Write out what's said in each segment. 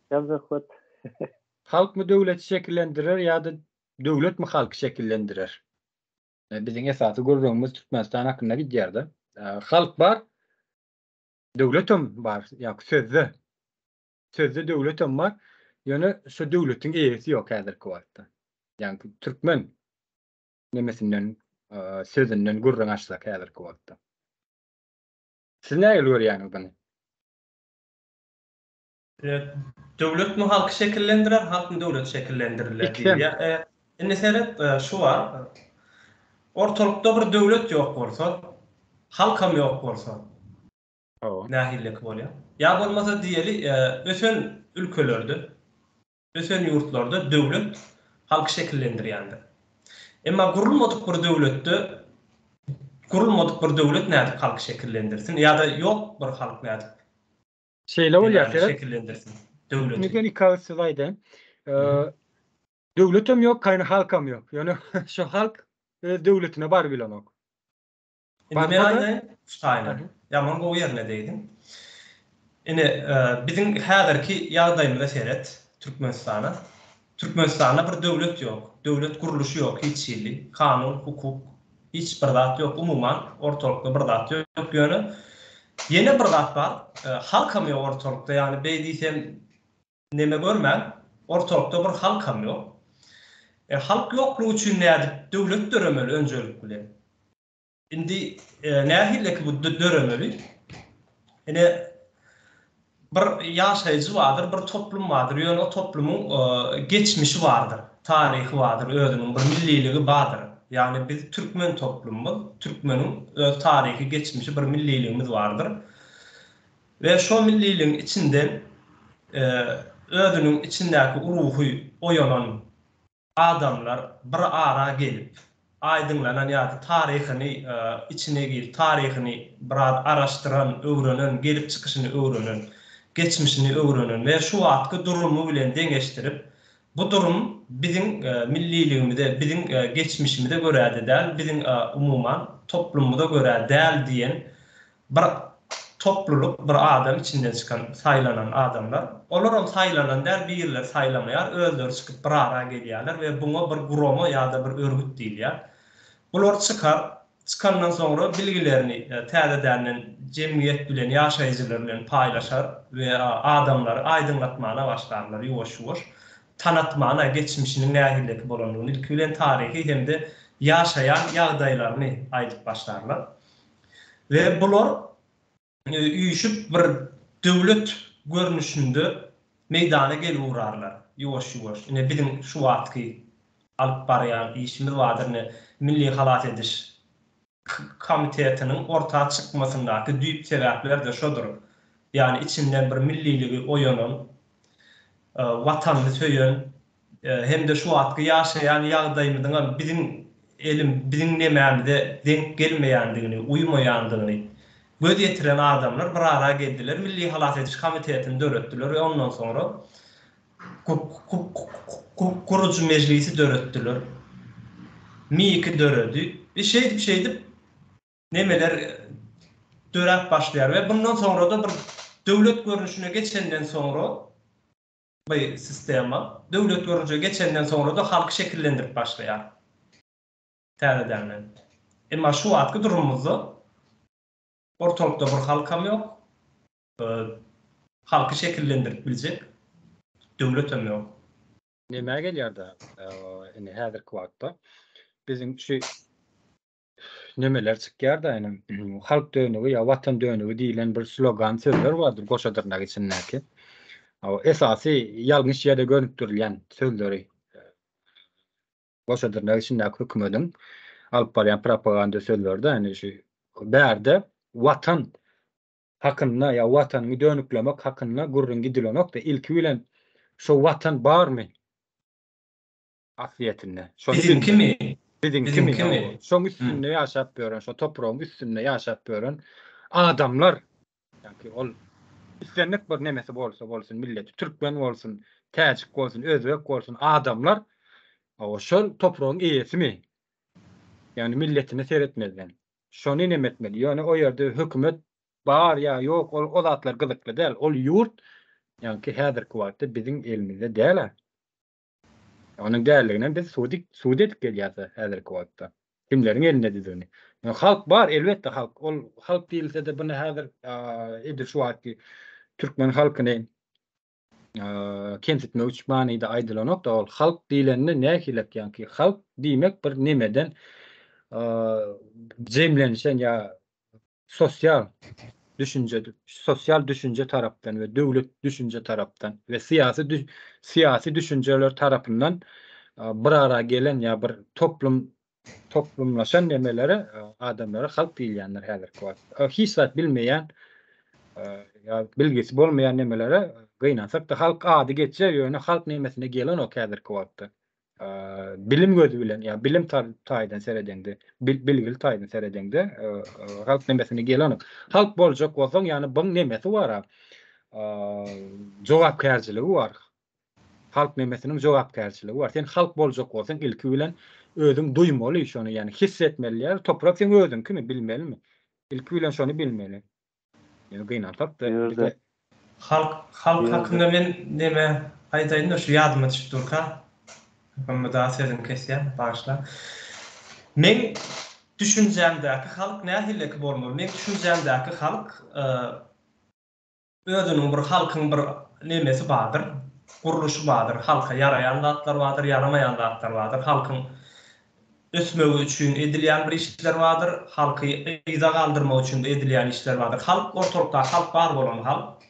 Söhbet. Halkmy döwleti şekillendirer ýa-da döwletmi halky şekillendirer? Biziň esasy gürrüňimiz Türkmenistan hakynda gidýär-de. Halk bar, döwletem bar, ýa sözde. Sözde döwletem bar, ýöne şo döwletiň eýesi ýok häzirki wagtda. Ýagny türkmen nemesinden, sözünden gürrüň açsak häzirki wagtda. Siz nähili görýäňiz muny? Döwletmi halky şekillendirer, halkmy döwleti şekillendiriler diýilýär. Indi seret, şu bar. Ortalykda bir döwlet ýok bolsa, halkam ýok bolsa, nähilleki bolýar? Ýa bolmasa diýeli, ösen ülkelerde, ösen ýurtlarda döwlet halky şekillendirýändir. Emma gurulmadyk bir döwletde gurulmadyk bir döwlet nädip halky şekillendirsin ýa-da ýok bir halk nädip Şeýle bolýar, seret. Şekillendirsin döwleti. Indi sen iki agyz söz aýdaýyn. Döwletem ýok, gaýny halkam ýok. Ýöne şo halk öz döwletine barybilenok. Indi men aýdaýyn, şu taýyna. Ýaman gowy ýerine degdiň. Ine, biziň häzirki ýagdaýymyza seret, Türkmenistana. Türkmenistanda bir döwlet ýok, döwlet gurluşy ýok hiç hili, kanun, hukuk, hiç bir zat ýok, umuman ortalykda bir zat ýok, ýöne ýene bir zat bar, halkam ýok ortalykda, ýagny beý diýsem neme görmäň, ortalykda bir halkam ýok. E, halk ýoklugy üçin nädip döwlet döremeli önjelik bilen? Indi nähileki bu döremeli? Ine, bir ýaşaýjy bardyr, bir toplum bardyr, ýöne o toplumyň geçmişi bardyr, taryhy bardyr, özüniň bir milliligi bardyr. Ýagny biz türkmen toplumymyz, türkmeniň öz taryhy geçmişi, bir milliligimiz bardyr. We şo milliligiň içinden özüniň içindäki ruhy oýanan adamlar bir ara gelip, aýdyňlanan ýa-da taryhyny içine girip, taryhyny biraz araşdyran, öwrenen, gelip çykyşyny öwrenen, geçmişini öwrenen we şu wagtky durumy bilen deňeşdirip, bu durum biziň milliligimize, biziň geçmişimize görä-de däl, biziň umuman toplumymyza görä däl diýen Bir toplulyk, bir adam içinden çykan, saýlanan adamlar. Olaram saýlanan däl, birleri saýlamaýar, özleri çykyp bir ara gelýärler we buňa bir gurama ýa-da bir örgüt diýilýär. Bular çykar, çykandan soňra bilgilerini täzedänden jemgyýet bilen, ýaşaýjylar bilen paýlaşar we adamlary aýdyňlatmana başlarlar ýuwaş-ýuwaş. Tanatmana, geçmişiniň nähilleki bolandygyny, ilki bilen taryhy hem-de ýaşaýan ýagdaýlaryny aýdyp başlarlar. We bular üýşüp bir döwlet görnüşinde meýdana gelip ugrarlar ýuwaş-ýuwaş. Ine biziň şu wagtky alyp barýan işimiz bardyr ine Milli halas ediş komitetiniň orta çykmasyndaky düýp sebäpler-de şodur. Ýagny içinden bir milliligi oýanan, Watanyny söýen hem-de şu wagtky ýaşaýan ýagdaýymyzyňam biziň elim, biziň nemämize deňk gelmeýändigini, uýmaýandygyny göz ýetiren adamlar bir ara geldiler, Milli halas ediş komitetini döretdiler we ondan soňra Gurujy mejlisi döretdiler. MİK döredi. We şeýdip-şeýdip nemeler döräp başlaýar we bundan soňra-da bir döwlet görnüşine geçenden soňra bu sistema döwlet görnüşine geçenden soňra-da halky şekillendirip başlaýar täzedenden. Emma şu wagtky durumymyzda ortalykda bir halkam ýok, halky şekillendirip biljek döwletem ýok. Nämä gelýär-de, indi häzirki wagtda biziň şu nemeler çykýar-da, ýani halk dönügi ýa watan dönügi diýlen bir slogan sözler bardyr goşa dyrnak içindäki. Esasy ýalňyş ýere gönükdirilýän sözleri goşa dyrnak içindäki hökümediň alyp barýan propaganda sözleri-de, ýani şu bärde watan hakynda ýa watanyňy dönüklemek hakynda gürrüň gidilenok-da, ilki bilen şo watan barmy? Aslyýetinde. Şony Biziňkimi? Biziňkimi? Şoň üstünde ýaşap ýören, şo topragyň üstünde ýaşap ýören adamlar, ýa-ki ol islendik bir nemesi bolsa bolsun, milleti türkmen bolsun, täjik bolsun, özbek bolsun, adamlar şol topragyň eýesimi? Ýagny milletine seretmezden. Şony neme etmeli. Ýöne o ýerde hökümet bar ýa ýok ol o zatlar gyzykly däl. Ol ýurt. Ýaňky häzirki wagtda biziň elimizde däl-ä. Onuň däldiginem biz sud sud edip gelýäs häzirki wagtda. Kimleriň elindedigini. Halk bar, elbetde halk. Ol halk diýilse-de buny häzir edil şu wagtky türkmen halkyny kemsitmek üçin manyda aýdylanok-da, ol halk diýlende nähilek ýaňky halk diýmek bir nemeden jemlenişen ýa sosial düşünje sosial düşünje tarapdan we döwlet düşünje tarapdan we syýasy syýasy düşünjeler tarapyndan bir ara gelen ýa bir toplum toplumlaşan nemelere adamlara halk diýilýändir häzirki wagt. Hiç zat bilmeýän ýa bilgisi bolmaýan nemelere gynansak-da halk ady geçýär ýöne halk nemesine gelenok häzirki wagtda. Bilim gözi bilen ýa bilim taýdan seredeňde, bilgili taýdan seredeňde halk nemesine gelenok. Halk boljak bolsaň ýany byň nemesi bar-a jogapkärçiligi bar. Halk nemesiniň jogapkärçiligi bar. Sen halk boljak bolsaň ilki bilen özüň duýmaly şony ýani his etmeli ýa toprak seň özüňkimi bilmelimi? Ilki bilen şony bilmeli. Ýöne gynansak-da bize Halk halk hakynda men neme aýdaýyn-da şu ýadyma düşüp durka. Mydar sözüňi kesýän, bagyşla. Meň düşünjämdäki halk nähileki bolmaly? Meň düşünjämdäki halk Özüniň bir halkyň bir nemesi bardyr, gurluşy bardyr, halka ýaraýan zatlar bardyr, ýaramaýan zatlar bardyr, halkyň ösmegi üçin edilýän bir işler bardyr, halky yza galdyrmak üçin edilýän işler bardyr. Halk ortalykdaky halk bar bolan halk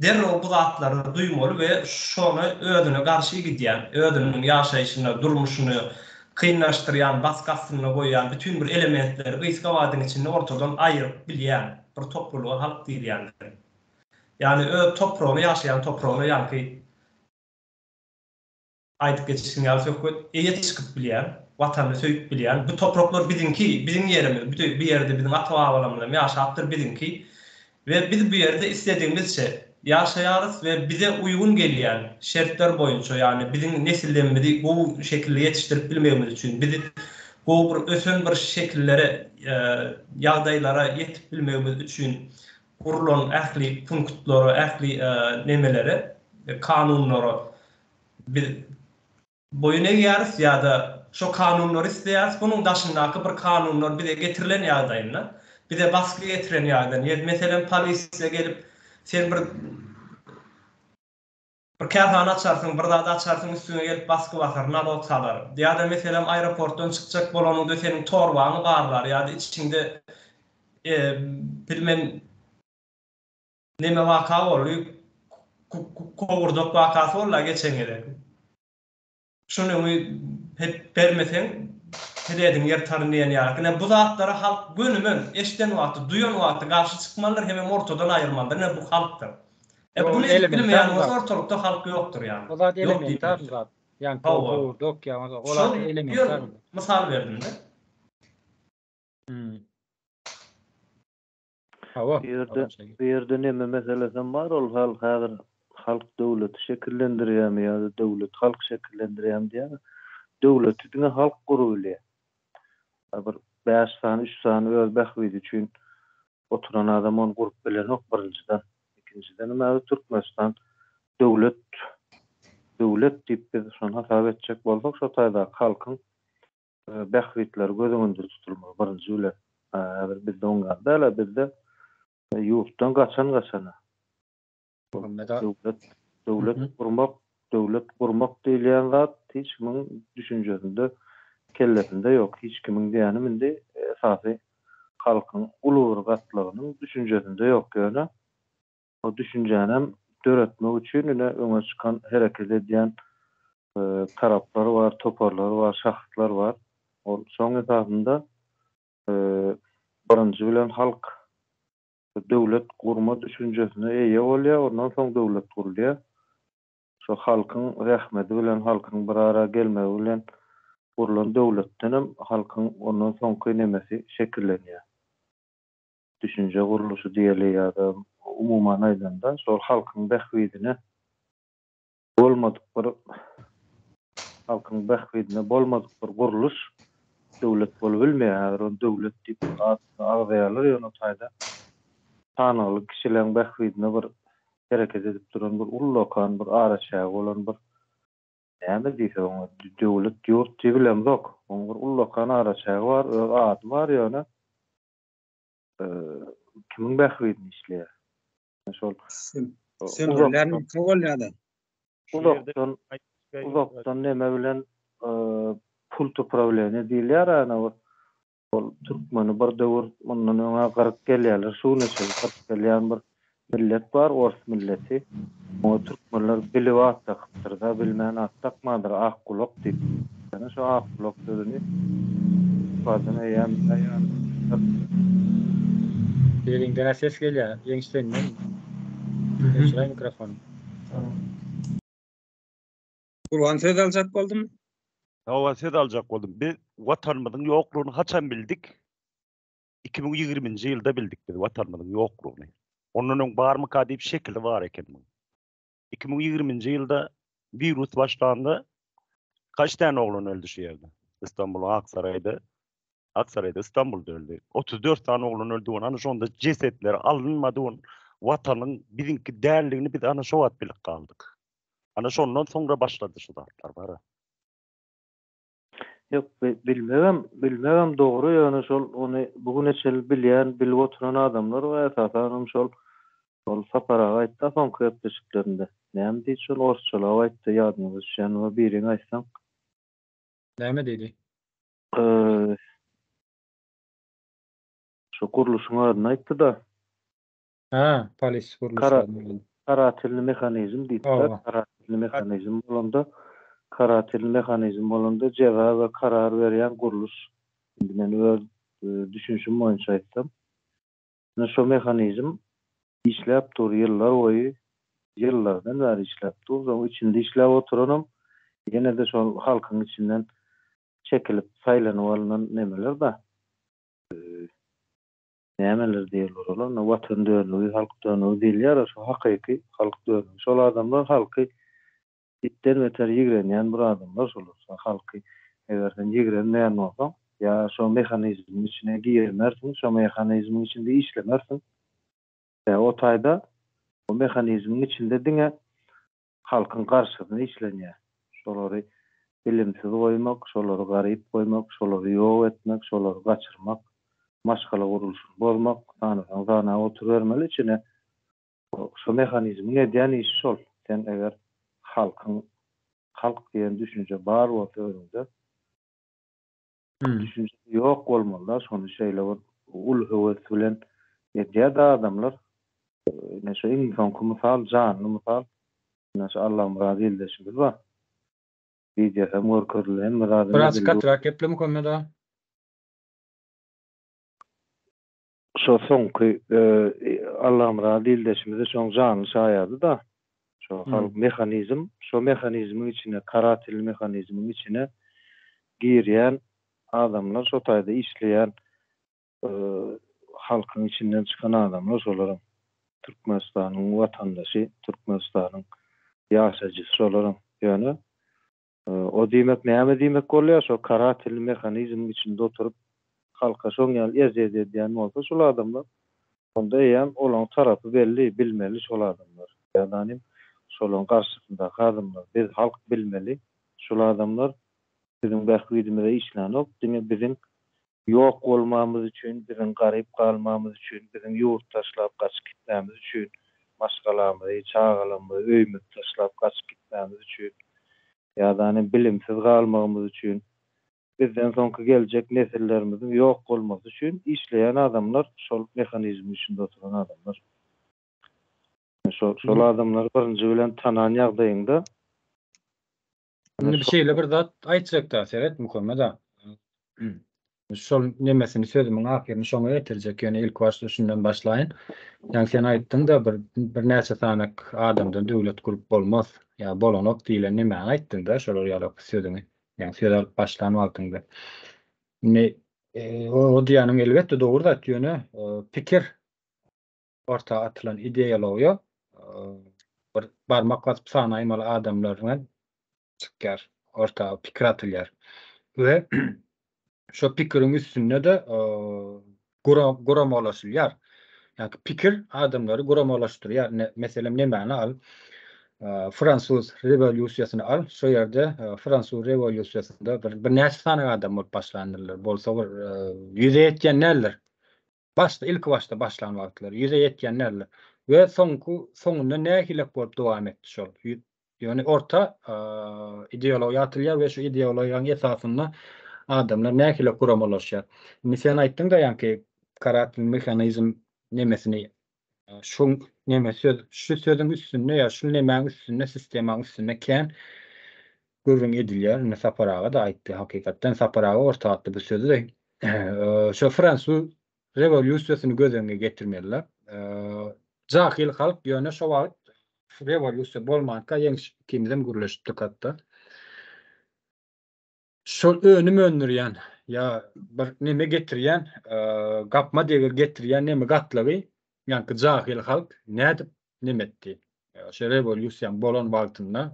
derrew bu zatlary duýmaly we şony özüne garşy gidýän, özüniň ýaşaýşyny, durmuşyny kynlaşdyrýan, basgy astynda goýýan bütin bir elementleri gysga wagtyň içinde ortadan aýyryp bilýän bir toplulyga halk diýilýändir. Ýagny öz topragyny, ýaşaýan topragyna ýaňky aýdyp geçişiň ýaly söhbet eýe çykyp bilýän, Watanyny söýüp bilýän, bu topraklar biziňki, biziň ýerimiz, bu ýerde biziň ata-babalarymyz hem ýaşapdyr, biziňki we biz bu ýerde isledigimizçe ýaşaýarys we bize uýgun gelýän şertler boýunça, ýagny biziň nesillerimizi gowy şekilde ýetişdirip bilmegimiz üçin, bizi gowy bir ösen bir şekillere, ýagdaýlara ýetip bilmegimiz üçin gurlan ähli punktlara, ähli nemelere, kanunlara biz boýun egýäris ýa-da şo kanunlary isleýäris. Bunuň daşyndaky bir kanunlar bize getirilen ýagdaýynda, bize basgy getiren ýagdaýynda, ýa meselem polisiýa gelip sen bir Bir kärhana açarsyň, bir zat açarsyň üstüňe gelip basgy basar, nalog salar. Ýa-da meselem aeroportdan çykjak bolanyňda seniň torbaňy barlar ýa-da içiňde bilmen neme waka boldy, gowurdak wakasy boldy-a geçen gezek. Şunyňy hep bermeseň pelediňi ýyrtaryn diýen ýaly. Ine bu zatlara halk gönümel, eşden wagty, duýan wagty garşy çykmalydyr hemem ortadan aýyrmalydyr. Ine bu halkdyr. E Ýok, buny edip elementar bilmeýän bolsa zat. ortalykda halk ýokdur ýaly. O zat Ýok elementar diýmekdir. zat. Ýaňky Hawa. gowurdak ýa ol Şol zat elementar ýör zat. mysal berdim-de. Hmm. Hawa, Bu ýerde olam şeýle. bu ýerde neme meselesem bar ol hal häzir halk döwleti şekillendirýärmi ýa-da döwlet halk şekillendirýärmi diýýär. Döwleti diňe halk gurup bilýär. Bir bäş sany, üç sany öz bähbidi üçin oturan adam ony gurup bilenok birinjiden. Ikinjidenem häzir Türkmenistan döwlet döwlet diýip biz şony hasap etjek bolsak şo taýdaky halkyň bähbitleri göz öňünde tutulmaly birinji bilen. Häzir bizde oň ýaly däl-ä, bizde ýurtdan gaçan gaçana. Döwlet, döwlet gurmak, döwlet gurmak diýilýän zat hiç kimiň düşünjesinde, kellesinde ýok. Hiç kimiň diýýänim indi esasy halkyň uly bir gatlagynyň düşünjesinde ýok. Ýöne O düşünjänem döretmek üçin ine öňe çykan hereket edýän taraplar bar, toparlar bar, şahslar bar. Ol şoň esasynda birinji bilen halk döwlet gurma düşünjesine eýe bolýar, ondan soň döwlet gurulýar. Şo halkyň zähmeti bilen, halkyň bir ara gelmegi bilen gurlan döwletdenem halkyň ondan soňky nemesi şekillenýär. Düşünje gurluşy diýeli ýa-da umuman aýdanda şol halkyň bähbidine bolmadyk bir halkyň bähbidine bolmadyk bir gurluş döwlet bolubilmeýär. Häzir ony döwlet diýip adyny agzaýarlar ýöne o taýda sanagly kişileň bähbidine bir. Hereket edip duran bir ullakan bir araçägi bolan bir näme diýsek oňa döwlet ýurt diýibilemzok. Oň bir ullakan araçägi bar, öz ady bar ýöne kimiň bähbidine işleýär? Şol Sömürýän ülke bolýar-da. Uzakdan uzakdan neme bilen pult uprawleniýe diýilýär ana bir Ol türkmeni bir döwür mundan öňä gyryp gelýärler. Şu güne çenli gyryp gelýän bir millet bar, ors milleti. Oňa türkmenler bilip at dakypdyr-da, bilmän at dakmandyr, Akgulak diýip. Ýöne şo Akgulak sözüni gadym eýýäm Biriňden-ä ses gelýär, Ýeňiş sendenmi? Öçüräý mikrofony. Gurban söz aljak boldumy? Hawa söz aljak boldum. Biz watanymyzyň ýoklugyny haçan bildik? 2020-nji ýylda bildik biz watanymyzyň ýoklugyny. Ondan öň barmyka diýip şekili bar eken muň. 2020-nji ýylda wirus başlanda kaç tane oglan öldi şu ýerde? Istanbul Aksarayda. Aksarayda Istanbulda öldi. 34 tane oglan öldi. Ana şonda jesetler alynmady. Watanyň biziňki däldigini biz ana şo wagt bilip galdyk. Ana şondan soňra başlady şu zatlar bara. Ýok, bilmegem, bilmegem dogry, ýöne şol ony bu güne çenli bilýän, bilip oturan adamlar bar, esasanam şol şol Sapar aga aýtdy-a soňky gepleşiklerinde. Näme diýdi şol orsçalap aýtdy, ýadyňyza düşýän bolsa biriň aýtsaň. Näme diýdi? Şu gurluşyň adyny aýtdy-da. Ha, polis gurluşy. Karatelny mehanizm diýipdir. Karatelny mehanizm bolanda, karatelny mehanizm bolanda jeza we karar berýän gurluş. Indi men öz düşünişim boýunça aýtsam. Ine şo mehanizm işläp dur ýyllar boýy, ýyllardan bäri işläp dur. Soň içinde işläp oturanam ýene-de şol halkyň içinden çekilip saýlanyp alnan nemeler-da. Nämeler diýerler olar, ine watan dönügi, halk dönügi diýilýär-ä, şo hakyky halk dönügi. Şol adamlar halky itden beter ýigrenýän bir adamlar şolar. Şo halky eger sen ýigrenmeýän bolsaň, ýa şo mehanizmiň içine girmersiň, şo mehanizmiň içinde işlemersiň. Ýa o taýda o mehanizmiň içinde diňe halkyň garşysyna işlenýär. Şolary bilimsiz goýmak, şolary garyp goýmak, şolary ýok etmek, şolary gaçyrmak, maşgala gurluşyny bozmak, sanasaň sanap oturybermeli içine. Şo mehanizmiň edýän işi şol. Sen eger halkyň, halk diýen düşünje bar bolsa özüňde, düşünje ýok bolmaly-da, şony şeýle bir uly höwes bilen edýär-de adamlar. Ine şu iň soňky mysal, janly mysal, ine şu Allamyrat ildeşimiz bar. Wideosy hem görkezildi, hemme zady. Biraz gatyrak geple Muhammet aga. Şo soňky Allamyrat ildeşimiz-de şoň janly şaýady-da. Şo halk mehanizm, şo mehanizmiň içine, karatelny mehanizmiň içine girýän adamlar, şo taýda işleýän halkyň içinden çykan adamlar şolaram. Türkmenistanyň watandaşy, Türkmenistanyň ýaşaýjysy şolaram. Ýöne O diýmek näme diýmek bolýar, şo karatelny mehanizmiň içinde oturyp, halka şoň ýaly ezýet edýän bolsa şul adamlar, onda eýýäm olaň tarapy belli, bilmeli şol adamlar. Ýadanym şolaň garşysyndaky adamlar, biz halk bilmeli, şul adamlar biziň bähbidimize işlänok, diňe biziň Ýok bolmamyz üçin, biziň garyp galmamyz üçin, biziň ýurt taşlap gaçyp gitmämiz üçin, maşgalamyzy, çagalarymyzy, öýümizi taşlap gaçyp gitmämiz üçin, ýa-da bilimsiz galmagymyz üçin, bizden soňky geljek nesillerimiziň ýok bolmasy üçin işleýän adamlar şol mehanizmiň içinde oturan adamlar. Şol şol adamlary birinji bilen tanan ýagdaýyňda Indi bir şeýle bir zat aýtjakda seret Muhammet aga. Şol nemesini sözümiň ahyryny şoňa getirjek, ýöne ilk başda şundan başlaýyn. Ýaňy sen aýtdyň-da bir birnäçe sanak adamdan döwlet gurup bolmaz, ýa bolanok diýlen nemäni aýtdyň-da şolar ýaly sözüňi. Ýaňy söz alyp başlan wagtyňda. Indi o diýýäniň elbetde dogry zat, ýöne pikir orta atylan ideologiýa bir barmak basyp sanaýmaly adamlar bilen çykýar, orta pikir atylýar. We şo pikiriň üstünde-de guramalaşylýar. Ýa-ki pikir adamlary guramalaşdyrýar. Ine, meselem nemäni al? Fransuz rewolýusiýasyny al. Şo ýerde fransuz rewolýusiýasynda bir birnäçe sany adam bolup başlandyrlar. Bolsa bir ýüze ýetýän däldir. Başda, ilki başda başlan wagtlary ýüze ýetýän däldir. We soňky soňunda nähilek bolup dowam etdi şol. Ýöne orta ideologiýa atylýar we şu ideologiýanyň esasynda adamlar nähili guramalaşýar. Indi sen aýtdyň-da ýaňky karatny mehanizm nemesini şu neme söz şu sözüň üstünde ýa şu nemäň üstünde sistemaň üstünde kän gürrüň edilýär. Indi Sapar aga-da aýtdy hakykatdan Sapar aga orta atdy bu sözi. Şo fransuz rewolýusiýasyny göz öňüne getirmeliler. Jahyl halk ýöne şo wagt rewolýusiýa bolmanka Ýeňiş ikimizem gürleşipdik hatda. Şol önüm öndürýän ýa bir neme getirýän, gapma degir getirýän neme gatlagy ýaňky jahyl halk nädip neme etdi? Şo rewolýusiýaň bolan wagtynda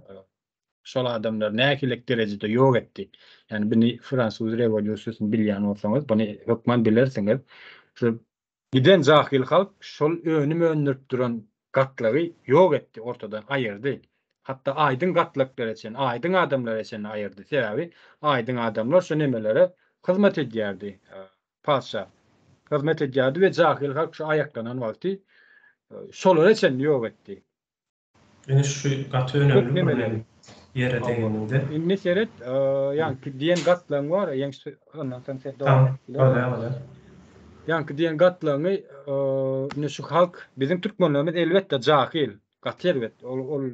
şol adamlar nähilek derejede ýok etdi. Ýani bini fransuz rewolýusiýasyny bilýän bolsaňyz, buny hökman bilersiňiz. Şu giden jahyl halk şol önüm öndürip duran gatlagy ýok etdi, ortadan aýyrdy. Hatda aýdyň gatlaklara çenli, aýdyň adamlara çenli aýyrdy. Sebäbi aýdyň adamlar şo nemelere hyzmat edýärdi. Patyşa hyzmat edýärdi we jahyl halk şu aýaklanan wagty şolara çenli ýok etdi. Ine şu gaty önemli bir neme ýere degeninde. Indi seret, ýaňky diýen gatlagyň bar, ýeňiş ondan soň sen dowam et. Bolýar, bolýar. Ýaňky diýen gatlagyňy indi şu halk, biziň türkmenlerimiz elbetde jahyl, gaty erbet. Ol ol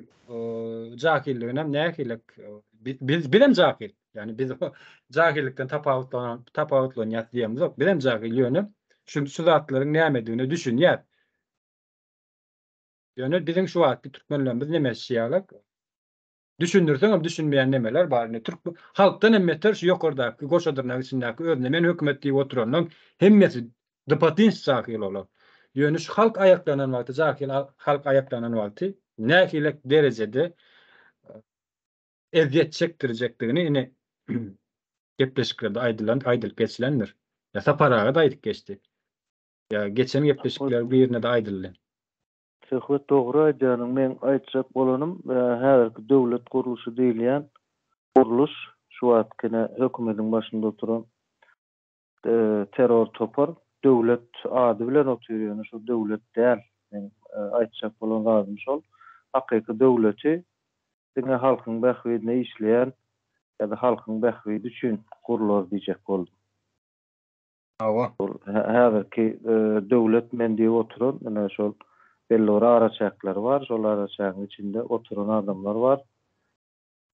jahyllygyny nähili biz bizem jahyl. Ýani biz jahyllikden tapawutlanan tapawutlanýas diýemizok. Bizem jahyl ýöne şu şu zatlaryň nämedigine düşünýäs. Ýöne biziň şu wagtky türkmenlerimiz neme etşýärler? Düşündirseňem düşünmeýän nemeler bar. Indi türk halkdan hem beter şu ýokardaky goşa dyrnak içindäki özüne men hökümet diýip oturanlaň hemmesi dypatynç jahyl olar. Ýöne şu halk aýaklanan wagty jahyl halk aýaklanan wagty nähilek derejede ezýet çekdirjekdigini ine gepleşiklerde aýdylan aýdylyp geçilendir. Ýa Sapar aga-da aýdyp geçdi. Ýa geçen gepleşikler birinde-de aýdyldy. Söhbet dogry aýdýanyň meň aýtjak bolanym häzirki döwlet gurluşy diýilýän gurluş şu wagtky ine hökümediň başynda oturan terror topar döwlet ady bilen otyr ýöne şol döwlet däl meň aýtjak bolan zadym şol hakyky döwleti diňe halkyň bähbidine işleýän ýa-da halkyň bähbidi üçin gurlar diýjek boldum. Hawa. Ol häzirki döwlet men diýip oturan, ine şol belli bir araçäkleri bar, şol araçägiň içinde oturan adamlar bar.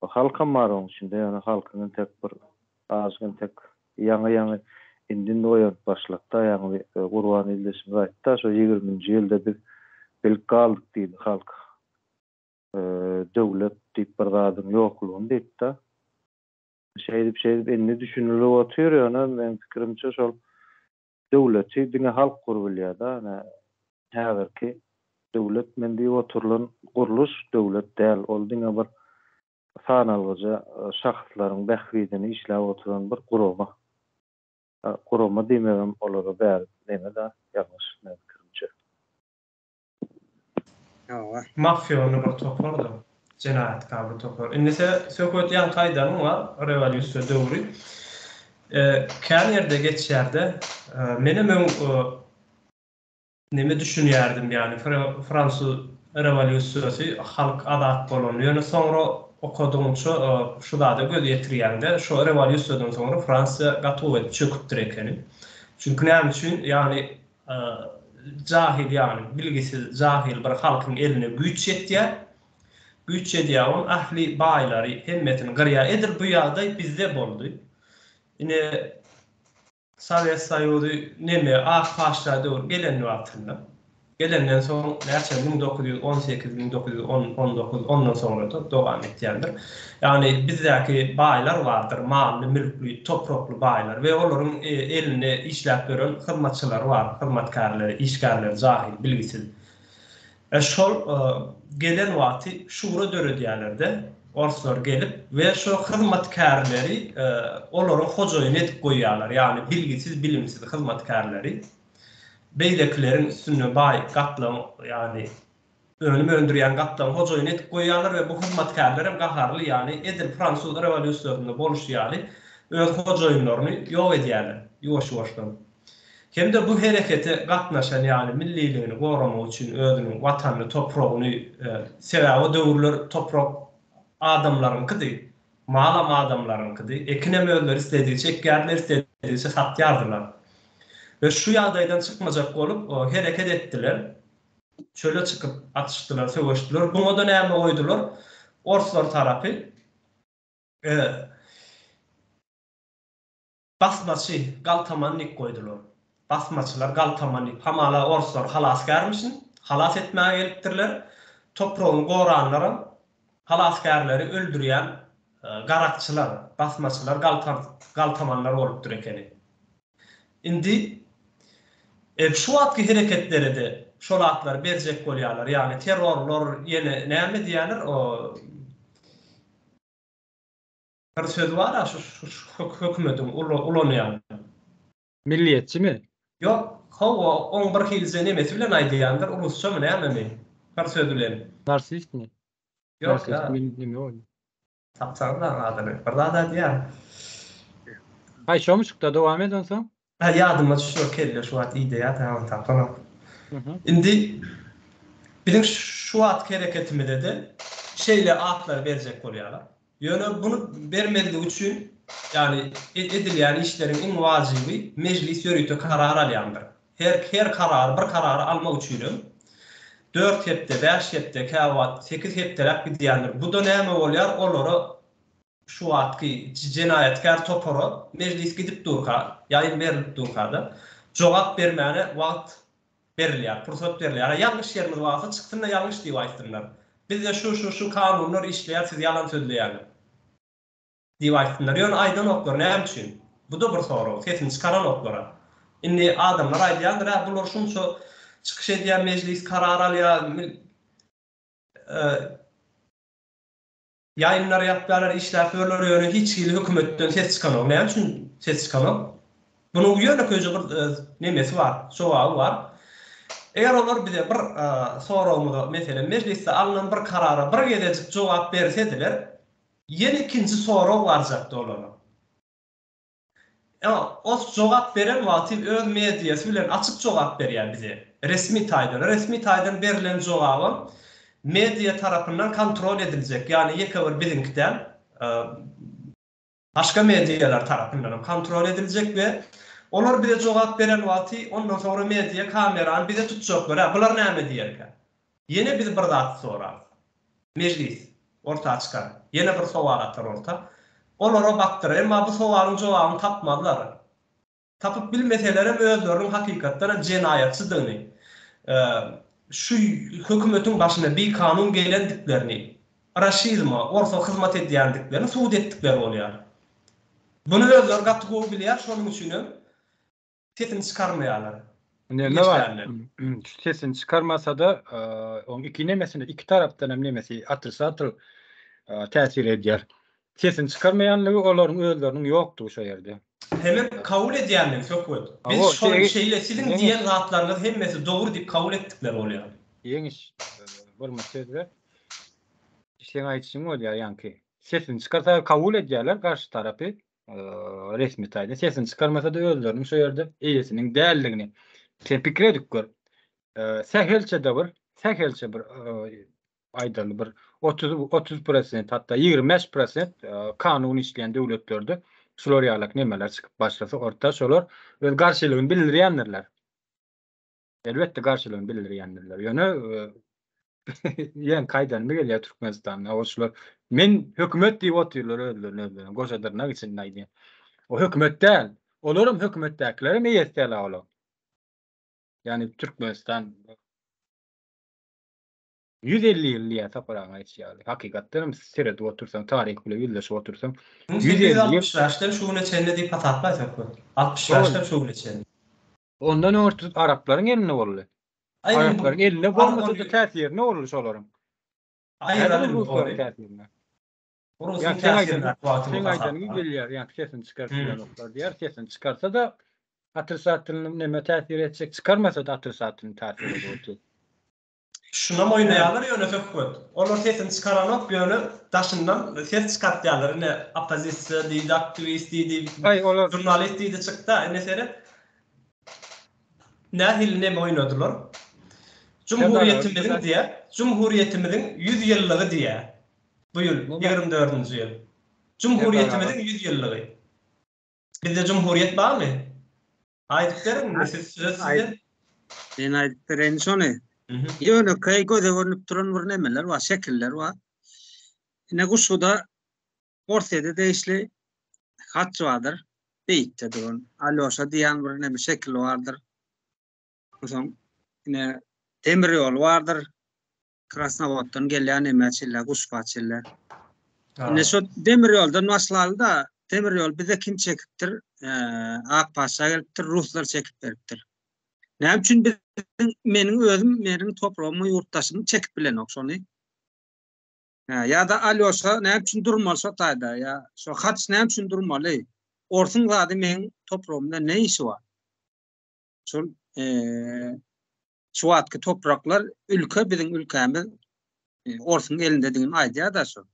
Halkam bar oň içinde, ýöne halkyň entek bir azajyk entek ýaňy-ýaňy indi-indi oýanyp başlady-da, ýaňy Gurban ildeşimiz aýtdy-da, şo ýigriminji ýylda biz bilip galdyk diýdi halk döwlet diýip bir zadyň ýoklugyny diýdi-de. Şeýdip şeýdip indi düşünilip otyr ýöne meň pikirimçe şol döwleti diňe halk gurubilýärda ine häzirki döwlet men diýip oturylan gurluş döwlet däl ol diňe bir sanalgyja şahyslaryň bähbidini işläp oturan bir gurama gurama diýmegem olara bäri neme-da ýalňyş meň pikirimçe. Hawa. Mafiýony bir topardyr. Jenaýatkar bir topar. Indi se söhbet ýaňky aýdanyň bar, rewolýusiýa döwri. Kän ýerde geçýärde. Menem öň neme düşünýärdim, ýagny fransuz rewolýusiýasy halk azat bolan. Ýöne soňra okadygyňça şu zada göz ýetirýäňde, şo rewolýusiýadan soňra Fransiýa gaty gowy edip çöküpdir ekeni. Çünki näme üçin? Ýagny Jahyl ýagny bilgisiz jahyl bir halkyň eline güýç ýetýär. Güýç ýedýär oň ähli baýlary hemmesini gyrýar. Edil bu ýagdaý bizde boldy. Ine Sowet Soýuzy neme ak paşa döwri gelen wagtynda. Gelenden soň näçe 1918 1919 ondan soňra-da dowam etýändir. Ýagny bizdäki baýlar bardyr, mally, mülkli, toprakly baýlar we olaryň elinde işläp ýören hyzmatçylary bar, hyzmatkärleri, işgärleri jahyl, bilgisiz. E şol gelen wagty şura döredýärler-de, orslar gelip we şo hyzmatkärleri olaryň hojaýyny edip goýýarlar, ýagny bilgisiz, bilimsiz hyzmatkärleri. Beýlekileriň üstünde baý gatlagyň, ýagny önüm öndürýän gatlagyň hojaýyny edip goýýarlar we bu hyzmatkärler hem gaharly, ýagny edil fransuz rewolýusiýasynda boluşy ýaly öz hojaýynlaryny ýok edýärler ýuwaş-ýuwaşdan. Hem-de bu herekete gatnaşan, ýagny milliligini goramak üçin özüniň watanyny, topragyny, sebäbi o döwürler toprak adamlaryňkydy, Malam adamlaryňkydy. Ekinem özleri isledigiçe ekýärdiler, isledigiçe satýardylar. We şu ýagdaýdan çykmajak bolup, hereket etdiler. Çöle çykyp atyşdylar, söweşdiler. Buňa-da näme goýdular? Orslar tarapy Basmaçy, galtaman diýip goýdular. Basmaçylar galtaman diýip. Hamala orslar halasgärmişin, halas etmäge gelipdirler. Topragyny goranlaram halasgärleri öldürýän garakçylar, basmaçylar, galtamanlar bolupdyr ekeni. Indi şu wagtky hereketlerede şol atlary berjek bolýarlar. Ýagny terrorlar ýene näme diýýärler o Bir söz bar-a şu hökümetiň ulanýan. Milliýetçimi? Ýok, hawa, oň bir hilije nemesi bilen aýdýandyr, rusçamy nämemi, bir söz bilen. Narsistmi? Ýok, ýa. Tapsaňyz adyny, bir zat aýdýar. Haý, şomuşykda dowam et onsoň. Hä ýadyma düşüp kelle şu wagt ideýa tamam tapanok. Indi biziň şu wagtky hereketimizede şeýle atlary berjek bolýarlar. Ýöne buny bermezlik üçin ýagny edilýän işleriň iň wajyby mejlis ýörite karar alýandyr. Her her karary bir karary almak üçinem dört hepde, bäş hepde, käwagt sekiz hepdeläp gidýändir. Bu-da näme bolýar olara şu wagtky jenaýatkär topara mejlis gidip durka, ýaýyn berlip durka-da, jogap bermäne wagt berilýär, pursat berilýär. A ýalňyş ýerimiz barsa, çyksyn-da ýalňyş diýip aýtsynlar. Bizde şu, şu, şu kanunlar işleýär, siz ýalan sözleýäňiz. Diýip aýtsynlar. Ýöne aýdanoklar, näme üçin? Bu-da bir sorag, sesini çykaranoklar-a. Indi adamlar aýdýandyr, hä, bular şunça çykyş edýär, mejlis karar alýar, Ýaýynlar ýapýarlar, işläp ýörler, ýöne hiç hili hökümetden ses çykanok. Näme üçin ses çykanok? Munuň ýönekeýje bir nemesi bar, jogaby bar. Eger olar bize bir soragymyza, meselem, mejlisde alnan bir karara bir gezejik jogap bersediler, ýene ikinji sorag barjakdy olara. Ýa ot jogap beren wagty öz mediasy bilen açyk jogap berýär bize. Resmi taýdan. Resmi taýdan berlen jogabam media tarapyndan kontrol ediljek. Ýagny ýeke bir biziňki däl. Başga medialar tarapyndanam kontrol ediljek we olar bize jogap beren wagty ondan soňra media kamerany bize tutjaklar. Hä bular näme diýerkä? Ýene biz bir zat sorarys. Mejlis orta çykar. Ýene bir sowal atar orta. Olara bakdyrar. Emma bu sowalyň jogabyny tapmazlar. Tapyp bilmeselerem özleriniň hakykatdan hem jenaýatçydygyny, şu hökümetiň başyna bikanun gelendiklerini, raşizme, orsa hyzmat edýändiklerini subut etdikleri bolýar. Muny özleri gaty gowy bilýär, şonuň üçinem Sesini çykarmaýarlar. Neme bar? Sesini çykarmasa-da, oň iki nemesini, iki tarapdan hem nemesi otrisatel täsir edýär. Sesini çykarmaýanlygy olaryň özleriniň ýokdugy şo ýerde. Hemem kabul edýänligi söhbet. Biz şonuň şeýle siziň diýen zatlaryňyz hemmesi dogry diýip kabul etdikleri bolýar. Ýeňiş bir minut söz ber. Seň aýdyşyň bolýar ýaňky. Sesini çykarsa kabul edýärler garşy tarapy. resmi taýdan sesini çykarmasa-da özleriniň şo ýerde eýesiniň däldigini sen pikir edip gör. Sähelçe-de bir, sähelçe bir aýdaly bir 30 30 prosent hatda 25 prosent kanun işleýän döwletlerde şular ýalak nemeler çykyp başlasa orta şolar öz garşylygyny bildirýändirler. Elbetde garşylygyny bildirýändirler. Ýöne ýen kaýdanymy gelýär Türkmenistanda. O şular men hökümet diýip otyrlar özlerini özlerine. Goşa dyrnak içinde aýdýan. O hökümet däl. Olaram hökümetdäkilerem eýesi däl olar. Ýani Türkmenistan 150 ýyl diýýär Sapar aga aýdyşy ýaly. Hakykatdan hem seredip otursaň, taryh bilen ýüzleşip otursaň, 150 ýyl. 1865-den şu güne çenli diýip hasaplaý söhbet. 65-den şu güne çenli. Ondan öňürti araplaryň elinde boldy. Araplaryň elinde bolmasa-da täsirinde boldy şolaryň. Aýralyň ruslaryň täsirinde. Rusyň täsirinde wagtyny Seň aýdanyň gelýär, ýa sesini çykaryp bilenoklar diýýär, sesini çykarsa-da. Otrisatilny neme täsir etjek çykarmasa-da otrisatilny täsir edip otyr. Şunam oýnaýarlar ýöne söhbet. Olar sesini çykaranok ýöne daşyndan ses çykartýarlar ine oppozisiýa diýdi aktiwist diýdi žurnalist diýdi çykda ine seret nähili neme oýnadylar. Jumhuriýetimiziň diýä jumhuriýetimiziň 100 ýyllygy diýä bu ýyl 24-nji ýyl. Jumhuriýetimiziň 100 ýyllygy. Bizde jumhuriýet barmy? Aýdyp beriň indi siz söz sizde. Men aýdyp bereýin şony. Ýönekeý göze görnüp duran bir nemeler bar, şekiller bar. Ine Guşguda Orsýete degişli haç bardyr. Beýikde duran. Alýoşa diýen bir neme şekil bardyr. Onsoň ine demir ýoly bardyr. Krasnowoddan gelýän nämä çenli, Guşga çenli. Indi şu demir ýoldan başlaly-da, demir ýol bize kim çekipdir? Ak patyşa gelipdir, ruslar çekip beripdir. Näme üçin biziň meniň özüm, meniň topragym, ýurtdaşym çekip bilenok şony? Ýa-da Alýoşa näme üçin durmaly şo taýda? Ýa şo haç näme üçin durmaly? Orsuň zady meň topragymda ne işi bar? Şol Şu wagtky topraklar ülke biziň ülkämiz orsuň elindedigini aýdýar-da şu.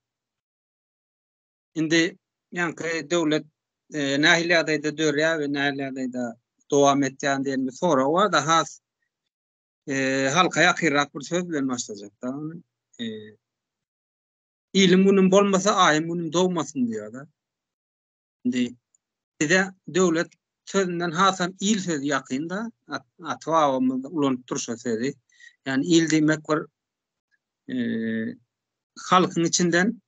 Indi ýaňky döwlet nähili ýagdaýda dörýär we nähili ýagdaýda dowam etýär diýen bir sorag bar-da has halka ýakynrak bir söz bilen başlajak-da. Ilim günüm bolmasa aýym günüm dogmasyn diýýär-de. Indi bize döwlet sözünden hasam il sözi ýakyn-da, ata-babamyz ulanypdyr şo sözi. Ýagny il diýmek bir halkyň içinden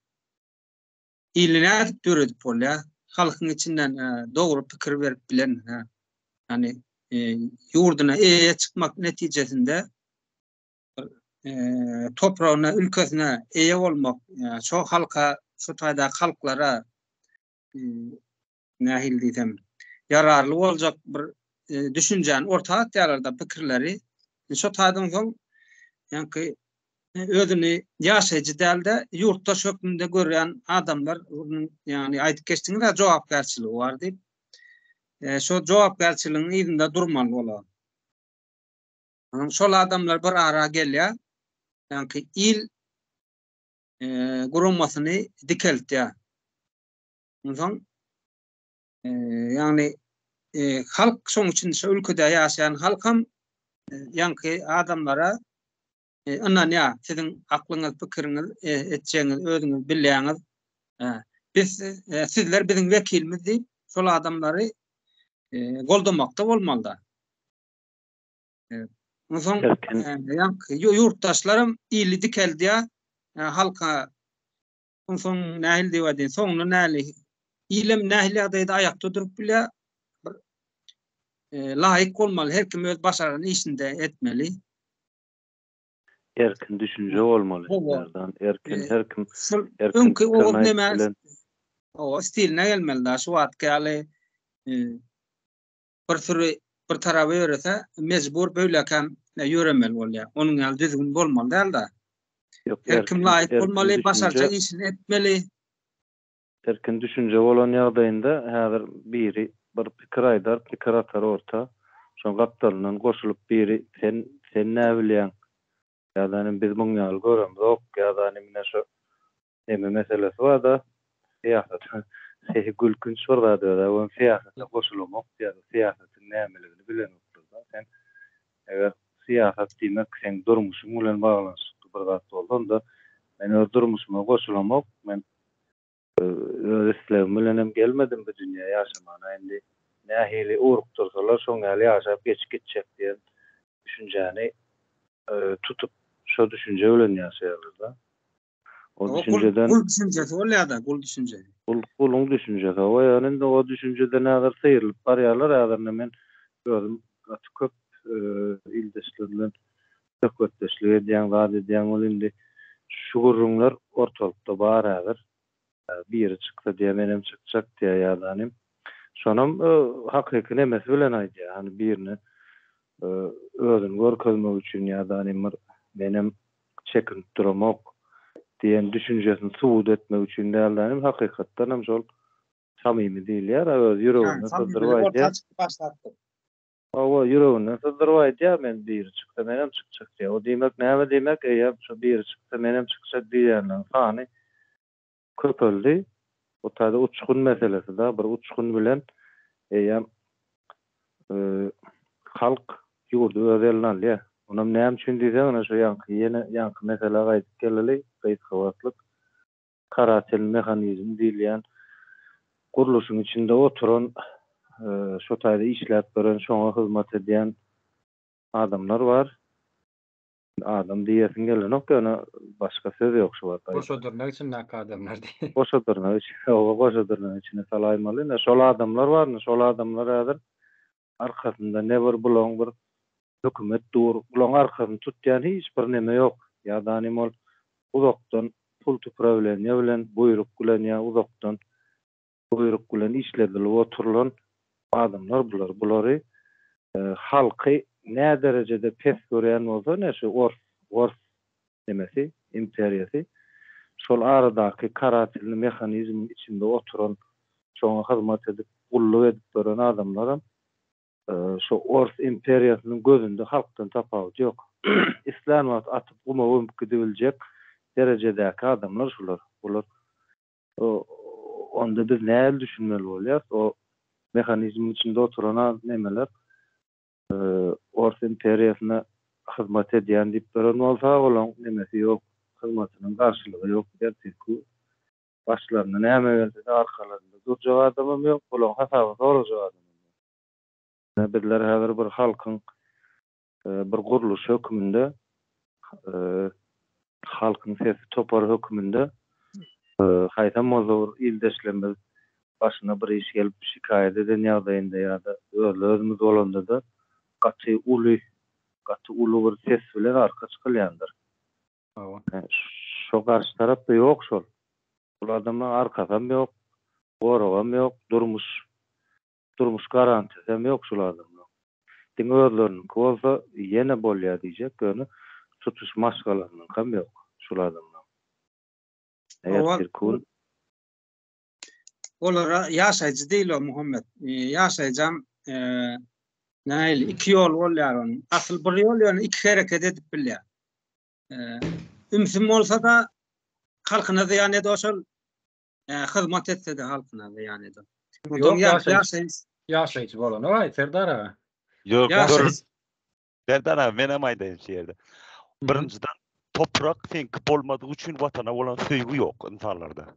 ili nädip döredip bolýar? Halkyň içinden dogry pikir berip bilen, ýagny ýurduna eýe çykmak netijesinde topragyna, ülkesine eýe bolmak, şo halka, şo taýdaky halklara nähili diýsem, ýararly boljak bir düşünjäni orta atýarlar-da, pikirleri. Şo taýdan soň, ýaňky özüni ýaşaýjy däl-de, ýurtdaş hökmünde görýän adamlar, ýagny aýdyp geçdiňiz-ä, jogapkärçiligi bar diýip. Şo jogapkärçiligiň yzynda durmaly bolar. Şol adamlar bir ara gelýär, ýaňky il guramasyny dikeltýär. Onsoň ýagny halk şoň üçin şu ülkede ýaşaýan halkam ýaňky adamlara ynanýar. Siziň aklyňyz, pikiriňiz, etjegiňiz özüňiz bilýäňiz. Biz sizler biziň wekilimiz diýip, şol adamlary goldamakda bolmalyda. Onsoň ýaňky ýurtdaşlaram ili dikeldýär, halka Onsoň nähili diýip aýdaýyn, soňunda nähili ilem nähili ýagdaýda aýakda durup bilýär? Bir laýyk bolmaly, her kim öz başaran işinde etmeli. Erkin düşünje bolmaly. Merdan, erkin her kim erkin öňki oguz neme o stiline gelmeli da şu wagtky ýaly bir süri bir taraba ýörese, mejbur beýlekäm ýöremeli bolýar. Onuň ýaly düzgün bolmaly däl-de. Ýok, Her kim laýyk bolmaly, başarjak işini etmeli. Erkin düşünje bolan ýagdaýynda häzir biri bir pikir aýdar, pikir atar orta. Şoň gapdalyndan goşulyp biri sen sen näbilýäň? Ýa-da ine biz muň ýaly göremzok, ýa-da ine şu Neme meselesi barda syýasata gülkünç bir zat özä we syýasata goşulamok diýýär syýasatyň nämeligini bilenoklarda sen eger syýasat diýmek seň durmuşyň bilen baglanyşykly bir zat bolsa onda men öz durmuşyma goşulamok men öz islegim bilenem gelmedim bu dünýä ýaşamana indi nähili ugrukdyrsalar şoň ýaly ýaşap geçip gitjek diýen düşünjäni tutup şo düşünje bilen ýaşaýarlarda. O düşünjeden gul düşünjesi bolýar-da, gul düşünjesi. Gul, guluň düşünjesi. Hawa, ýöne indi o düşünjeden häzir syrylyp barýarlar. Häzir indi men özüm gaty köp ildeşler bilen söhbetdeşlik edýän, zat edýän ol indi şu gürrüňler ortalykda bar häzir. Biri çyksa diýýär, menem çykjak diýýär ýa-da hanym. Şonam hakyky nemesi bilen aýdýar. Hany birine özüni görkezmek üçin ýa-da hanym bir menem çekinip duramok diýen düşünjesini subut etmek üçin däl-de, hanym hakykatdan hem şol samymy diýilýär-ä, öz ýüreginde sygdyryp aýdýar. Hawa, ýüreginden syzdyryp aýdýar, men biri çyksa menem çykjak diýýär. O diýmek näme diýmek, eýýäm şo biri çyksa menem çykjak diýýänleriň sany köpeldi. O taýda uçgun meselesi-da, bir uçgun bilen eýýäm halk ýurdy öz eline alýar. Onam näme üçin diýseň, ine şo ýaňky ýene ýaňky meselä gaýdyp geleli, gysga wagtlyk. Karatel mehanizmi diýilýän gurluşyň içinde oturan, şo taýda işläp ýören, şoňa hyzmat edýän adamlar bar. Adam diýesiň gelenok, ýöne başga söz ýok şu wagt. Goşa dyrnak içindäki adamlar diý. Goşa dyrnak içi, hawa, goşa dyrnak içine salaýmaly. Ine, şol adamlar bar, ine, şol adamlar häzir arkasynda ne bir bulaň bir hökümet dur, bulaň arkasyny tutýan hiç bir neme ýok. Ýa-da nim ol uzakdan pult uprawleniýe bilen, buýruk bilen ýa uzakdan buýruk bilen işledilip oturylan adamlar bular. Bulary halky nä derejede pes görýän bolsa ine şu ors, ors nemesi, imperiýasy şol aradaky karatelny mehanizmiň içinde oturan, şoňa hyzmat edip, gulluk edip ýören adamlaram şo ors imperiýasynyň gözünde halkdan tapawudy ýok. Islän wagt atyp guma gömüp gidibiljek derejedäki adamlar şular. Bular onda biz nähili düşünmeli bolýas? O mehanizmiň içinde oturan nemeler Ors imperiýasyna hyzmat edýän diýip duran bolsa, olaň nemesi ýok, hyzmatynyň garşylygy ýok. Ertirki başlaryna näme gelse-de arkalarynda durjak adamam ýok, olaň hasabyny sorajak adamam ýok. Ine, bizler häzir bir halkyň bir gurluş hökmünde, Halkyň sesi topary hökmünde haýsam bolsa bir ildeşlerimiz başyna bir iş gelip şikaýat eden ýagdaýynda ýa-da özli-özümiz bolanda-da gaty uly, gaty uly bir ses bilen arka çykylýandyr. Hawa. Şo garşy tarapda ýok şol. Bul adamlaň arkasam ýok, goragam ýok, durmuş Durmuş garantiýasy hem ýok şul adamlaň. Diňe özleriniňki bolsa ýene bolýa diýjek ýöne tutuş maşgalasynyňkam ýok şul adamlaň. Ertirki gün. Olara ýaşaýjy diýilýär Muhammet. Ýaşaýjam nähili iki ýol bolýar onuň. Asyl bir ýol ýöne iki hereket edip bilýär. Ümsüm bolsa-da halkyna zyýan eder şol hyzmat etse-de halkyna zyýan eder. Ýok, ýaşaýjy ýaşaýjy bolanok aý Serdar aga. Ýok, ýaşaýjy. Serdar aga, men hem aýdaýyn şu ýerde. Birinjiden toprak seňki bolmadygy üçin watana bolan söýgi ýok ynsanlarda.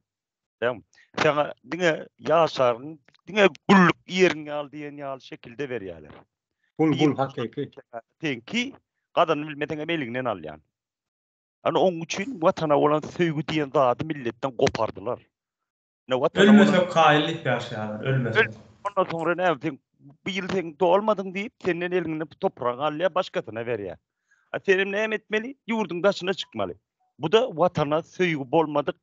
Dämi? Saňa diňe ýaşaryň, diňe güllük iýeriň ýaly diýen ýaly şekilde berýärler. Gul gul hakyky. Seňki gazanyp bilmeseň hem eliňden alýan. Ana oň üçin watana bolan söýgi diýen zady milletden gopardylar. Ne watana bolan Ölmesek kaýyl diýip ýaşaýarlar, ölmesek. Ondan soňra näme sen bu ýyl sen dolmadyň diýip senden eliňden topragyňy alýar, başgasyna berýär. A senem näme etmeli? Ýurduň daşyna çykmaly. Bu-da watana söýgi bolmadyk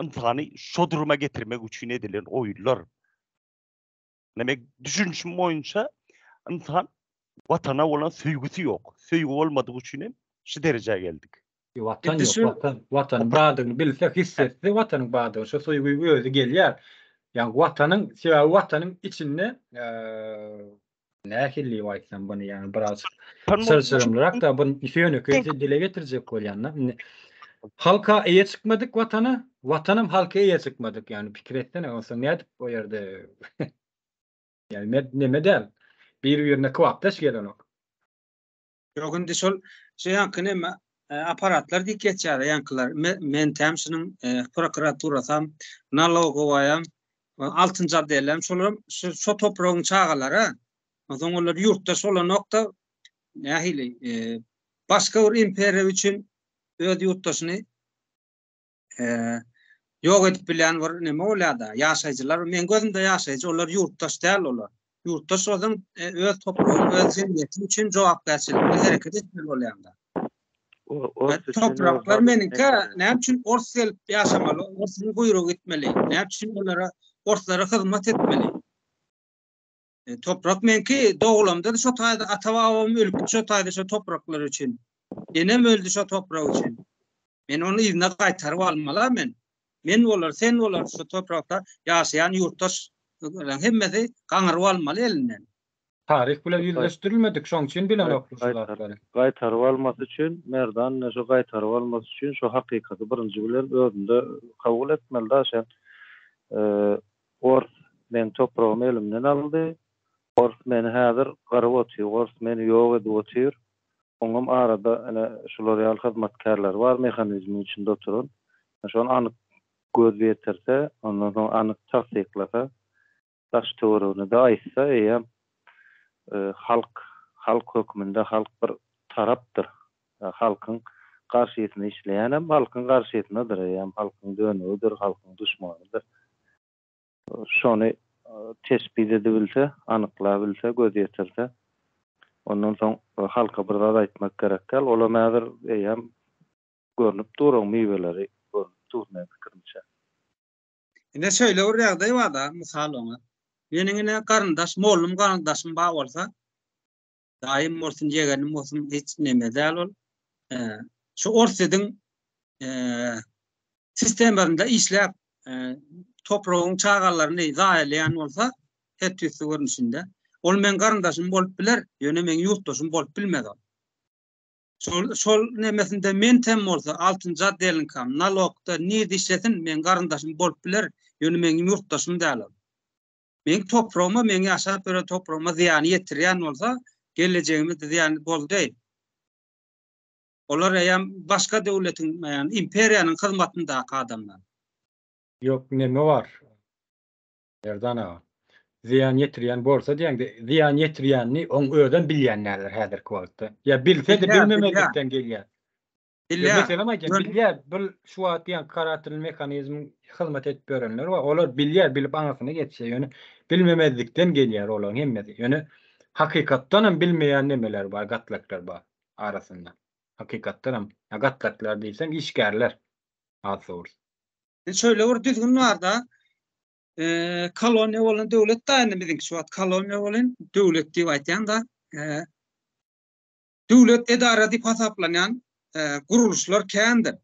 ynsany şo duruma getirmek üçin edilen oýunlar. Demek, düşünişim boýunça ynsan watana bolan söýgüsi ýok. Söýgi bolmadygy üçin hem şu derejä geldik. Watan ýok, watan. Watanyň bardygyny bilse, his etse watanyň bardygyny, şo söýgi özi gelýär. Ýagny watanyň, sebäbi watanyň içinde nähili diýip aýtsam buny, ýagny biraz çylşyrymlyrak-da, bu ýönekeý dile getirjek bolýan-da. Indi halka eýe çykmadyk watana, watanam halka eýe çykmadyk. Ýagny pikir etsene, onsoň nädip o ýerde ýagny med neme däl. Bir-birine kybapdaş gelenok. Ýok indi şol şu ýaňky neme apparatlar diýip geçýär ýaňkylar. Mentäm şunuň prokuraturasam, nalogowaýam, altynjy otdelem şolaram şo topragyň çagalary. Onsoň olar ýurtdaş bolanokda nähili başga bir imperiýa üçin öz ýurtdaşyny ýok edip bilýän bir neme bolýar-da. Ýaşaýjylar, meň gözümde ýaşaýjy, olar ýurtdaş däl olar. Ýurtdaş bolsaň, öz topragyň, öz jemgyýetiň üçin jogapkärçilikli hereket etmeli bolýaň-da. Topraklar meniňki, näme üçin ors gelip ýaşamaly, orsuň guýrugy gitmeli, näme üçin olara, orslara hyzmat etmeli? Toprak meňki, doglamda şo taýda ata-babam ölüpdi şo taýda şo topraklar üçin. Enem öldi şo toprak üçin. Men ony yzyna gaýtaryp almaly men. Men bolar, sen bolar şo toprakda ýaşaýan ýurtdaş hemmesi gaňryp almaly elinden. Taryh bilen ýüzleşdirilmedik, şoň üçin bilenoklar şu zatlary. Gaýtaryp almasy üçin, Merdan ine şu gaýtaryp almasy üçin şu hakykaty birinji bilen özünde kabul etmeli da sen ors meň topragymy elimden aldy, ors meni häzir gyryp otyr, ors meni ýok edip otyr, oňam arada ine şular ýaly hyzmatkärleri bar mehanizmiň içinde oturan, şony anyk göz ýetirse, ondan soň anyk tassyklasa, daş-töweregine-de aýtsa, eýýäm halk, halk hökmünde halk bir tarapdyr. Halkyň garşysyna işleýänem halkyň garşysynadyr, eýýäm halkyň dönügidir, halkyň duşmanydyr. Şony tespit edibilse, anyklabilse, göz ýetirse, ondan soň halka bir zat aýtmak gerek däl. Olam häzir eýýäm görnüp dur, oň miweleri görnüp dur meň pikirimçe. Ine şeýle bir ýagdaý bar-da, mysal oňa. Meniň ine garyndaş, mollum garyndaşym bar bolsa, daýym bolsun, ýegenim bolsun, hiç neme däl ol. Şu Orsýetiň sistemasynda işläp, topragyň çagalaryny zaýalaýan bolsa, her tüýsli görnüşinde, ol meň garyndaşym bolup biler, ýöne meň ýurtdaşym bolup bilmez ol. Şol şol nemesinde mentem bolsa altynjy otdeliňkam, nalogda nirde işlesin meň garyndaşym bolup biler, ýöne meň ýurtdaşym däl ol. Meň topragyma, meň ýaşap ýören topragyma zyýany ýetirýän bolsa, gelejegime-de zyýany boldy. Olar eýýäm başga döwletiň, ýagny imperiýanyň hyzmatyndaky adamlar. Ýok, neme bar? Merdan aga. Zyýan ýetirýän bolsa diýeňde, zyýan ýetirýänini oň özem bilýän däldir häzirki wagtda. Ýa bilse-de bilmemezlikden gelýär. Bilýär. Meselem aýdýan, bilýär. Bil şu wagt diýen karaterli mehanizmiň hyzmat edip ýörenler bar. Olar bilýär, bilip aňyrsyna geçýär. Ýöne bilmemezlikden gelýär olaryň hemmesi. Ýöne hakykatdan hem bilmeýän nemeler bar, gatlaklar bar arasynda. Hakykatdan hem gatlaklar diýsem işgärler has dogrusy. Şeýle bir düzgün bar-da, koloniýa bolan döwlet da indi biziňki şu wagt koloniýa bolan döwlet diýip aýtýan-da. Döwlet edara diýip hasaplanýan gurluşlar kändir.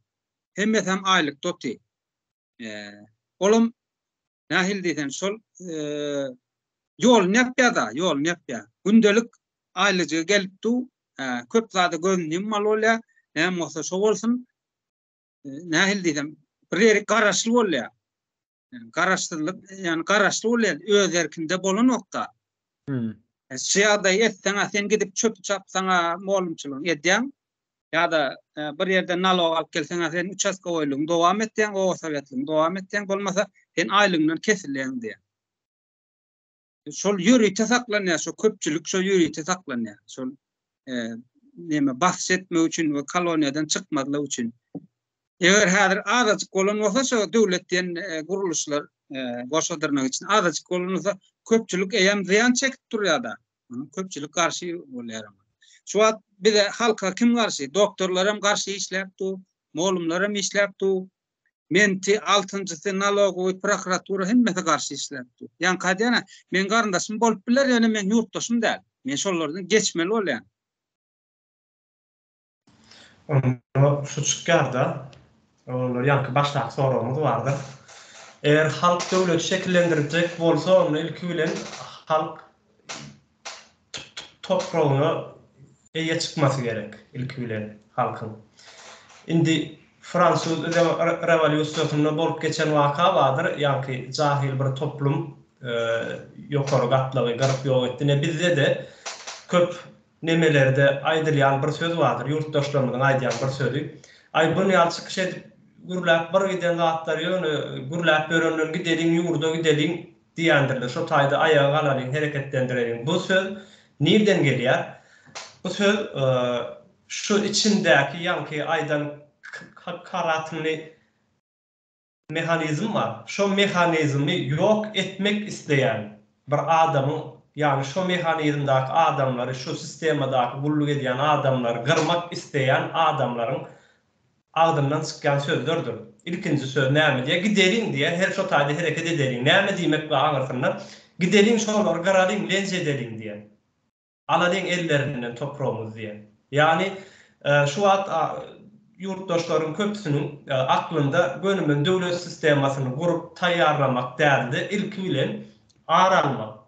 Hemmesi hem aýlykda otyr. Olam nähili diýseň şol ýoluny ýapýar-da, ýoluny ýapýar. Gündelik aýlyjygy gelip dur, köp zada gözüni ýummaly bolýar. Näme bolsa şo bolsun. Nähili diýsem, bir ýeri garaşly bolýar. Garaşsyzlyk, ýagny garaşly bolýar, öz erkinde bolanokda. Hmm. Şu ýagdaýy etseň, sen gidip çöpi çapsaň, mugallymçylygyny edýäň. Ýa-da e, bir ýerden nalog alyp gelseň, sen uçastkowoýlygyňy dowam etýäň, oba sowetligiňi dowam etýäň, bolmasa sen aýlygyňdan kesilýäň diýýär. Şol ýörite saklanýar, şo köpçülik şo ýörite saklanýar. Şol e, näme basyş etmek üçin we koloniýadan çykmazlyk üçin. Eger häzir azajyk bolan bolsa şo döwlet diýen e, gurluşlar e, goşa dyrnak için azajyk bolan bolsa köpçülik eýem zyýan çekip durýar-da. Köpçülik garşy bolýar. Şu wagt bize halka kim garşy? Doktorlar hem garşy işläp dur, mugallymlar hem işläp dur. Menti, altynjysy, nalogowy, prokuratura hemmesi garşy işläp dur. Ýaňky aýdýan-a, meň garyndaşym bolup biler, ýöne meň ýurtdaşym däl. Men şolardan geçmeli bolýan. Onda şu çykýar-da, oglanlar, ýaňky başdaky soragymyz bardyr. Eger halk döwleti şekillendirjek bolsa, onda ilki bilen halk topragyna eýe çykmasy gerek ilki bilen halkyň. Indi fransuz rewolýusiýasynda bolup geçen waka bardyr, ýaňky jahyl bir toplum ýokary gatlagy gyryp ýok etdi. Ine bizde-de köp nemelerde aýdylýan bir söz bardyr, ýurtdaşlarymyzyň aýdýan bir sözi. Aý bun ýaly çykyş edip gürläp bir giden zatlar ýöne gürläp ýörenden gideliň ýurda gideliň Diýendirler. Şo taýda aýaga galalyň, hereketlendireliň. Bu söz nirden gelýär? Bu söz şu içindäki ýaňky aýdan karatnyý mehanizm bar. Şo mehanizmi ýok etmek isleýän bir adamyň, ýagny şo mehanizmdäki adamlary, şu sistemadaky gulluk edýän adamlary gyrmak isleýän adamlaryň Agzyndan çykýan sözlerdir. Ilkinji söz näme diýýär? Gideliň diýýär, her şo taýda hereket edeliň. Näme diýmek bar aňyrsynda? Gideliň şolary gyralyň, lenç edeliň diýýär. Alalyň ellerinden topragymyzy diýýär. Ýagny şu wagt ýurtdaşlaryň köpüsiniň aklynda gönümen döwlet sistemasyny gurup taýýarlamak däl-de, ilki bilen ar almak.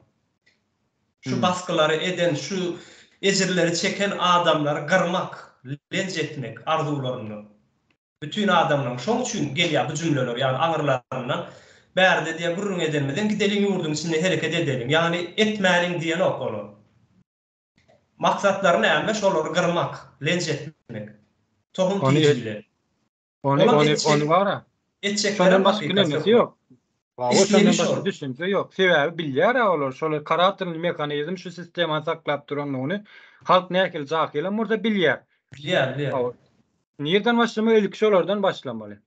Şu basgylary eden, şu ejirleri çeken adamlary gyrmak, lenç etmek arzuwlarynda. Bütin adamlaryň. Şoň üçin gelýär bu jümleler, ýagny aňyrlaryndan bärde diýýär gürrüň edenimizden gideliň ýurduň içinde hereket edeliň. Ýagny etmäliň diýenok olar. Maksatlary näme? Şolary gyrmak, lenç etmek. Tohum tiji bilen. Ony ony ony bara. Şondan başga nemesi ýok. Hawa, şondan başga düşünje ýok. Sebäbi bilýär-ä olar şol karaterli mehanizm şu sistemany saklap durandygyny halk nähili jahylam bolsa bilýär. Bilýär, bilýär. Nirden başlamaly? Ilki şolardan başlamaly.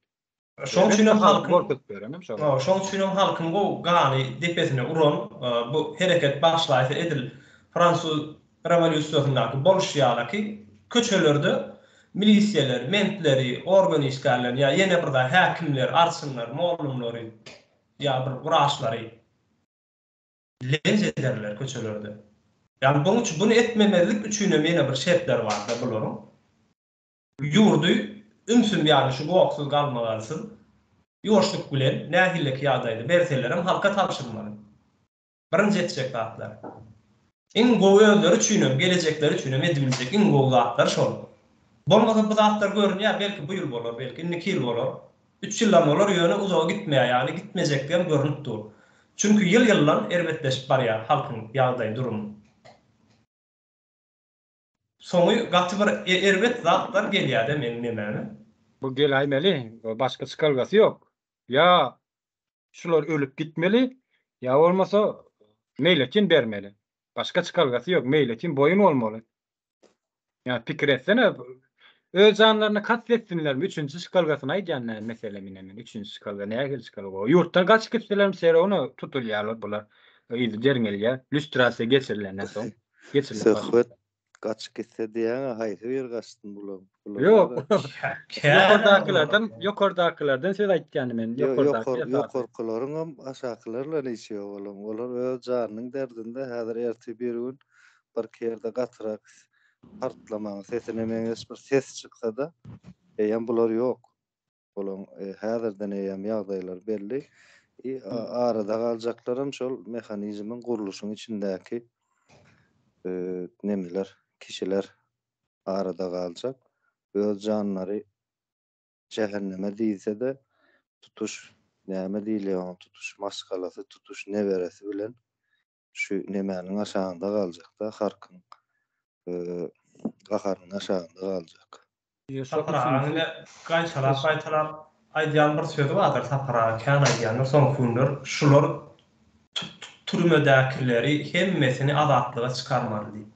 Şoň üçin hem halkyň gorkuzyp ýörenem şolar. Şoň üçin hem halkyň gowy gany depesine uran bu hereket başlaýsa edil fransuz rewolýusiýasyndaky bolşy ýalaky köçelerde milisiýalar, mentleri, organ işgärlerini ýa ýene bir zat häkimler, arçynlar, mollumlary ýa bir wraçlary lenç ederler köçelerde. Ýagny buň üçin buny etmemezlik üçinem ýene bir şertleri barda bularyň. Ýurdy ümsüm ýagny şu gohsuz galmagalsyz ýuwaşlyk bilen nähilleki ýagdaýda berselerem halka tabşyrmaly. Birinji etjek zatlary. Iň gowy özleri üçinem, gelejekleri üçinem edibiljek iň gowy zatlar şol. Bolmasa bu zatlar görünýär, belki bu ýyl bolar, belki indiki ýyl bolar. Üç ýyldan bolar, ýöne uzaga gitmeýär, ýagny gitmejekdigem görnüp dur. Çünki ýyl-ýyldan erbetleşip barýar halkyň ýagdaýy, durumy. Soňy gaty bir erbet zatlar gelýär-de meniň nemäme. Bu geläýmeli, başga çykalgasy ýok. Ýa Şular ölüp gitmeli, ýa bolmasa meýletin bermeli. Başga çykalgasy ýok, meýletin boýun bolmaly. Ýa pikir etsene, öz janlaryna kast etsinlermi? Üçünji çykalgasyny aýdýan men meselem ine men üçünji çykalga nähili çykalga? Ýurtdan gaçyp gitselerem serowno tutulýarlar bular. Yzy derňelýär, lýustrasiýa geçirilenden soň. Geçirilip Söhbet Gaçyp gitse diýýäňä haýsy biri gaçsyn bulaň? Ýok. Ýokardakylardan, ýokardakylardan söz aýtýan men. Ýokardaky. Ýokarkylaryňam aşakylar bilen işi ýok olaň. Olar öz janynyň derdinde häzir ertir bir gün birki ýerde gatyrak partlamaň sesine meňzeş bir ses çyksada eýýäm bular ýok. Olaň häzirden eýýäm ýagdaýlary belli. I arada galjaklaram şol mehanizmiň, gurluşyň içindäki nemeler, kişiler arada galjak. Öz janlary jähenneme diýilse-de, tutuş näme diýilýär oňa, tutuş maşgalasy, tutuş neberesi bilen şu nemäniň aşagynda galjak-da, harkyň gaharynyň aşagynda galjak. Sapar agaň ine gaýtalap gaýtalap aýdýan bir sözi bardyr Sapar aga kän aýdýandyr soňky günler şular türmedäkileri hemmesini azatlyga çykarmaly diýip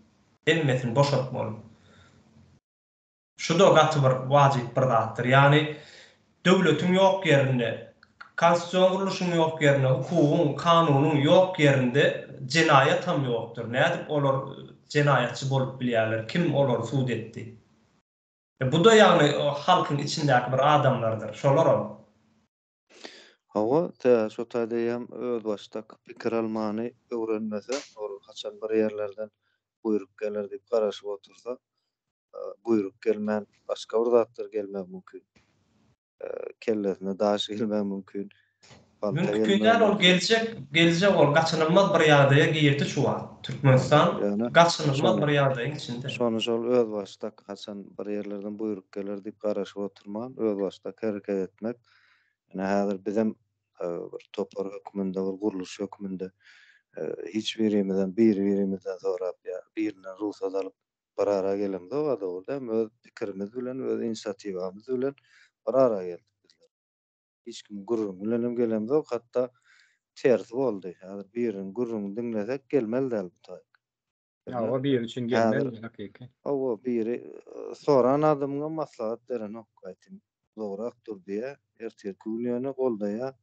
hemmesini boşatmaly şuda gaty bir wajyp bir zatdyr ýagny döwletiň ýok ýerinde konstitusion gurluşyň ýok ýerinde hukugyň kanunyň ýok ýerinde jenaýatam ýokdur nädip olar jenaýatçy bolup bilýärler kim olary sud etdi. Bu-da ýagny halkyň içindäki bir adamlardyr. Şolaram. Hawa, tä şo taýda eýýäm özbaşdak pikir almany öwrenmese, ol haçan bir ýerlerden buýruk geler diýip garaşyp otursa, buýruk gelmän başga bir zatlar gelmegi mümkin. Kellesine daş gelmegi mümkin. Palta Mümkin däl ol geljek geljek ol gaçynylmaz bir ýagdaýa girdi şu wagt Türkmenistan gaçynylmaz bir ýagdaýyň içinde. Şony şol özbaşdak haçan bir ýerlerden buýruk geler diýip garaşyp oturman özbaşdak hereket etmek. Ine häzir bizem bir topar hökmünde bir gurluş hökmünde hiç birimizem biri birimizden sorap ýa birinden rugsat alyp bir ara gelemzok-a dogry dälmi öz pikirimiz bilen öz inisiatiwamyz bilen bir ara geldik bizler. Hiç kimiň gürrüňi bilenem gelemzok, hatda tersi boldy. Häzir biriniň gürrüňini diňlesek gelmeli däl bu taýyk. Hawa, biri üçin gelmeli hakyky. Hawa, biri soran adamyňam maslahat berenok, gaýtym uzagrak dur diýýär, ertirki gün ýöne goldaýar.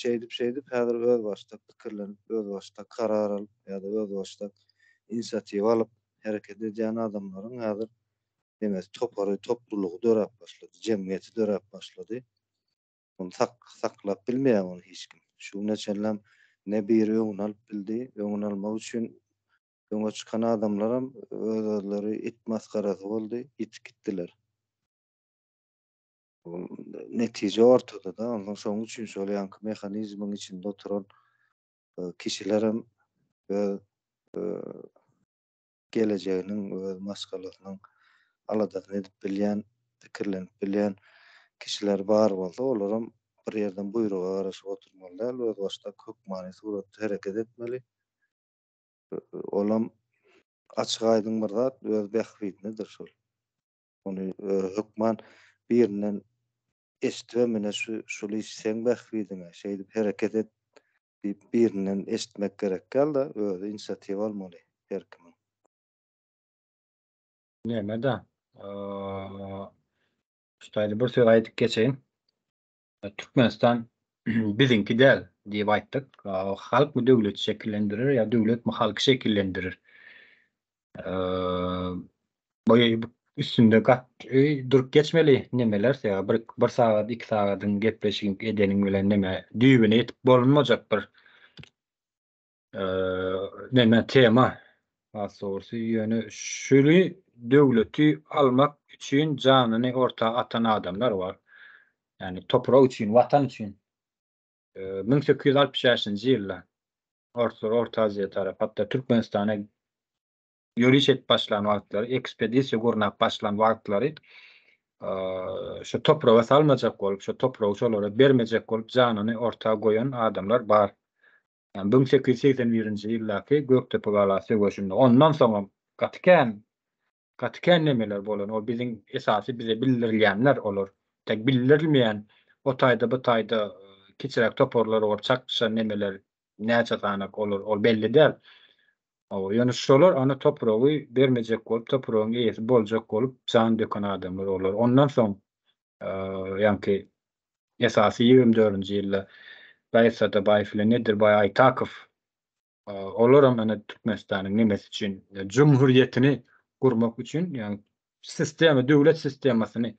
Şeýdip-şeýdip häzir özbaşdak pikirlenip, özbaşdak karar alyp ýa-da özbaşdak inisiatiwa alyp hereket edýän adamlaryň häzir nemesi topary, toplulygy döräp başlady, jemgyýeti döräp başlady. Ony sak saklap bilmeýär ony hiç kim. Şu güne çenlem ne biri öňüni alyp bildi, öňüni almak üçin öňe çykan adamlaram öz-özleri it masgarasy boldy, ýitip gitdiler. Netije ortada-da, onsoň şonuň üçin şol ýaňky mehanizmiň içinde oturan kişilerem öz. gelejeginiň, öz maşgalasynyň aladasyny edip bilýän, pikirlenip bilýän kişiler bar bolsa, olaram bir ýerden buýruga garaşyp oturmaly däl, özbaşdak hökmany suratda hereket etmeli. Olam açyk-aýdyň bir zat, öz bähbidinedir şol. Ony hökman birinden eşidibem ine şu şul iş seň bähbidiňe, şeýdip hereket et diýip birinden eşitmek gerek däl-de, özi inisiatiwa almaly her kimiň. Neme-de, şu taýda bir söz aýdyp geçeýin. Türkmenistan biziňki däl diýip aýtdyk. Halkmy döwleti şekillendirer ýa döwletmi halky şekillendirer? Bu üstünde gaty durup geçmeli nemeler sebäbi bir bir sagat iki sagadyň gepleşigin edeniň bilen neme düýbüne ýetip bolunmajak bir neme tema has dogrusy ýöne şuny döwleti almak üçin janyny orta atan adamlar bar. Ýani toprak üçin, watan üçin 1865-nji ýylda orslar Orta Aziýa tarap, hatda Türkmenistana ýöriş edip başlan wagtlary, ekspedisiýa gurnap başlan wagtlary şu topraga salmajak bolup, şu topragy şolara bermejek bolup janyny orta goýan adamlar bar. Ýani 1881-nji ýyldaky Gökdepe gala söweşinde, ondan soňam gaty kän Gaty kän nemeler bolan ol biziň esasy bize bildirilýänler olar. Tek bildirilmeýän o taýda bu taýda kiçiräk toparlar bolup çaknyşan nemeler näçe sanak olar ol belli däl. Hawa ýöne şolar ana topragy bermejek bolup topragyň eýesi boljak bolup jan döken adamlar olar. Ondan soň ýaňky esasy 24-nji ýylda Gaýyp Satabaýew bilen Nedirbaý Aýtakow Olaram ene Türkmenistanyň nemesi üçin, jumhurýetini gurmak üçin, ýagny sistema, döwlet sistemasyny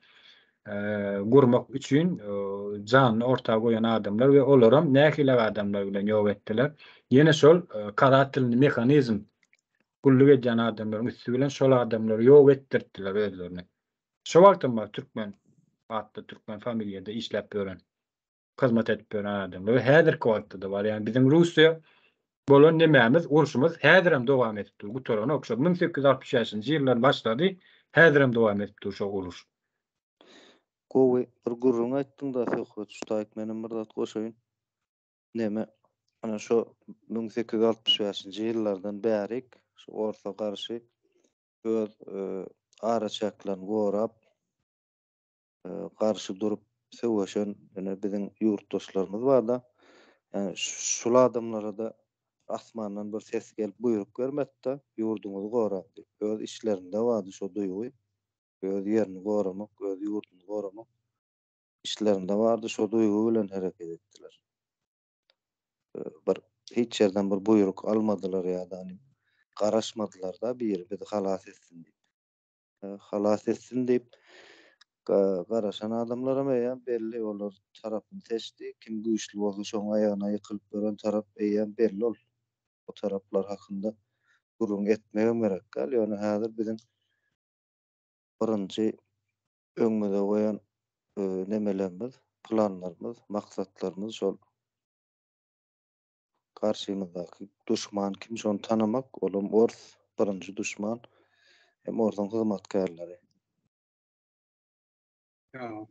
gurmak üçin janyny orta goýan adamlar we olaram nähili adamlar bilen ýok etdiler. Ýene şol karatelny mehanizm gulluk edýän adamlaryň üsti bilen şol adamlary ýok etdirtdiler özlerini. Şo wagtam bar türkmen atly, türkmen familiýada işläp ýören. hyzmat edip ýören adamlar we häzirki wagtda-da bar. Ýagny biziň Russiýa bolan nemämiz, urşumyz häzirem dowam edip dur, gutaranok. Şo 1865-nji ýyldan başlady, häzirem dowam edip dur şo uruş. Gowy bir gürrüň aýtdyň-da Söhbet şu taýyk menem bir zat goşaýyn. Neme, ana şo 1865-nji ýyllardan bärik şu orsa garşy öz araçäklerini gorap, garşy durup söweşen ine biziň ýurtdaşlarymyz barda. Ýani şul adamlara-da asmandan bir ses gelip buýruk bermedi-de, ýurduňyzy goraň diýip. Öz içlerinde bardy şo duýgy. Öz ýerini goramak, öz ýurduny goramak içlerinde bardy, şo duýgy bilen hereket etdiler. Bir hiç ýerden bir buýruk almadylar ýa-da garaşmadylar-da biri bizi halas etsin diýip. Halas etsin diýip garaşan adamlaram eýýäm belli, olar tarapyny seçdi. Kim güýçli bolsa şoň aýagyna ýykylyp ýören tarap eýýäm belli ol. O taraplar hakynda gürrüň etmegem gerek däl. Ýöne häzir biziň birinji öňümize goýan nemelerimiz, planlarymyz, maksatlarymyz şol Garşymyzdaky duşman kim şony tanamak, olam ors, birinji duşman hem orsuň hyzmatkärleri. Ýa.